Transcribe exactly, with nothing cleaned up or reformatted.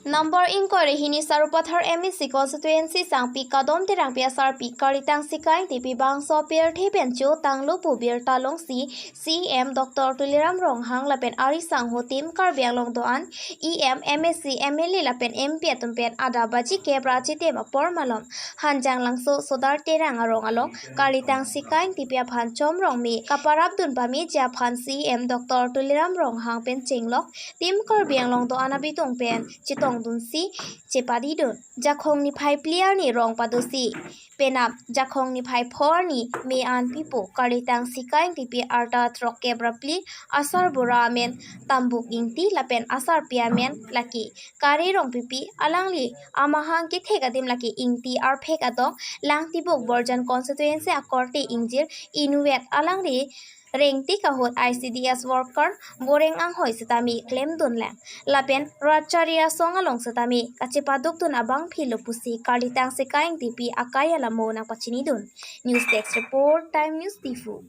Number ingkoi ra hini Sarupathar M A C constituency sangpi Kadom Terangpi asarpi Kalitangsi Ingtipi bangso apirthe pen chotanglo pu birta longsi C E M Doctor Tuliram Ronghang lapen ari sangho Team Karbi Anglong do-an E M, M A C, M L A lapen M P atum pen adap baji kep ra chitim apor malom Hanjanglangso, Sodar Terang arong along Kalitangsi Ingtipi aphan chomrong me kaparap dun pameji aphan C E M Doctor Tuliram Ronghang pen chenglok Team Karbi Anglong do-an abitung pen chetongdunsi chepadidun. Jakhong niphai phli arni rong padosi penap Jakhong niphai pho arni me an pipo Kalitangsi Ingtipi arta throkkep ra phli asarbura amen Tambuk Ingti lapen asarpi amen lake Kare Rongpipi, alangli amahang kethek adim lake Ingti arphek adong Langtibuk Borjan constituency akorte ingjir inutvet alangli rengtik ahut I C D S worker Boreng Anghoi setame klemdunlang. Lapen Ratchari asong along setame kachepadukdun abangphi lo pusi Kalitangsi Ingtipi akai alamo nangpachinidun. News Desk Report, Time News Diphu.